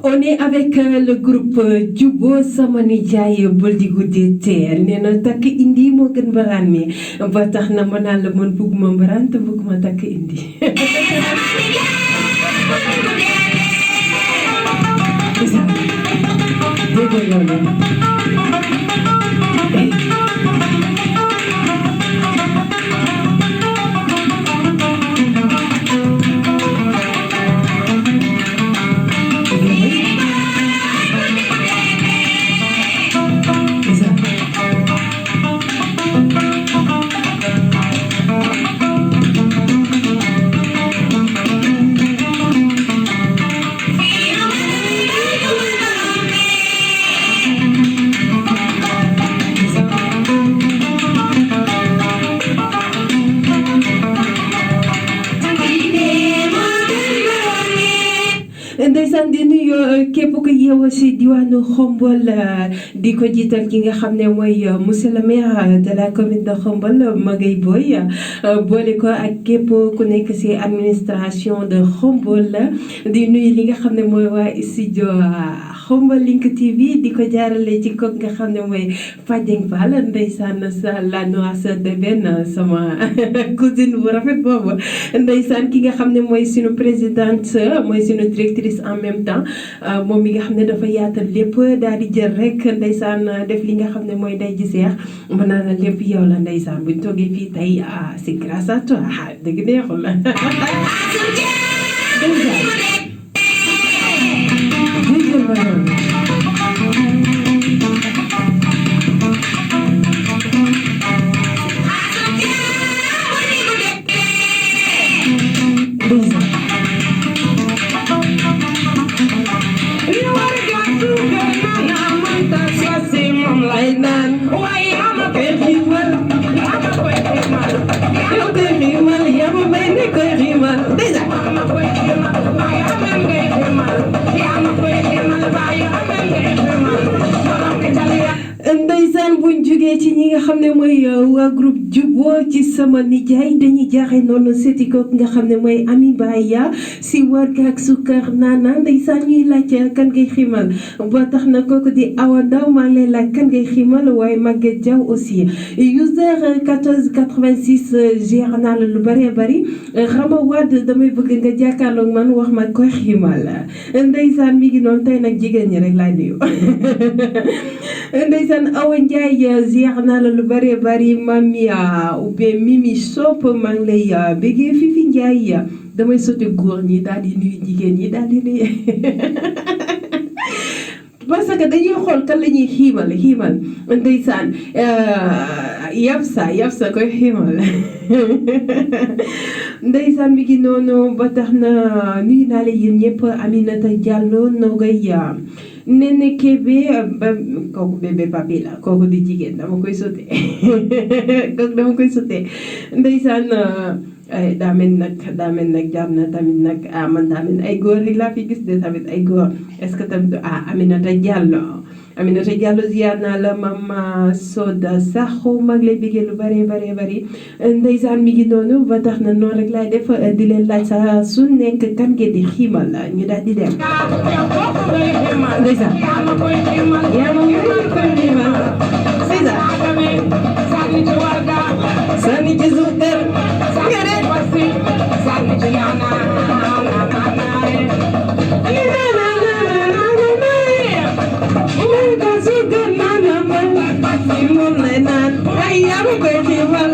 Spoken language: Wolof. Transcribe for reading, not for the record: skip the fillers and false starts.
On est avec le groupe Jubo sama nijaay bul di guddee teel nee na takk indi moo gën mbaraan mi ba tax na ma naan la man bëgguma mbaraan te bëgguma takk indi. ndeysaan di nuyu képp ku yeewoo si diwaanu Xombol di ko jiital ki nga xam ne mooy monsieur le maire de la commune de Xombol Magay Boy boole ko ak képp ku nekk si administration de Xombol di nuyu li nga xam ne mooy waa studio Xombol Link TV di ko jaarale ci kooku nga xam ne mooy Fadjeng Fall ndeysaan sa la noire de Ben sama cousine bu rafet boobu ndeysaan ki nga xam ne mooy sunu présidente mooy sunu directrice en même temps moom mi nga xam ne dafa yaatal lépp daal di jël rek ndeysaan def li nga xam ne mooy day ji seex mën naa la lépp yow la ndeysaan buñ toogee fii tey c'est grâce à toi dëgg neexul la ndeysaan buñ jógee ci ñi nga xam ne mooy waa groupe Jubo ci sama nijaay dañuy jaaxee noonu seeti ko nga xam ne mooy Ami Baya si warga ak sukkar naana ndeysaan ñuy laaj kan ngay ximal ba tax na kooku di Awa Ndaw maa ngi lay laaj kan ngay ximal waaye Maguette Diaw aussi user 1486 gère naa la lu bëree bëri Rama Wade damay bëgg nga jàkkaarloog man wax ma koy ximal ndeysaan mi ngi noonu tey nag jigéen ñi rek laay nuyu ndeysaan Awa Ndiaye ziar naa la lu bëree bëri mami ou bien Mimi Sop maa ngi lay bëggee Fifi Ndiaye damay sotti góor ñi daal di nuyu jigéen ñi daal di nuyu parce que dañuy xool kan la ñuy xiimal ndeysaan Yabsa koy xiimal ndeysaan mi ngi noonu ba tax na nuyu naa la yéen ñëpp Aminata Diallo Nogay Nene Kébé kooku bébé papi la kooku di jigéen dama koy sote ndeysaan daa mel nag jaar na tamit nag man daa mel ay góor rek laa fi gis de tamit ay góor est-ce que tamit Aminata Diallo ziar naa la mama Soda Sakho mag lay bëggee lu bari ndeysaan mi ngi noonu ba tax na noonu rek laay def di leen laaj sa su nekk kan ngeen di xiimal ñu daal di dem ndeysaan yaa ma koy xiimal sani ci suukar nga de sani ci moom lay naan ay yaa ma koy xiimal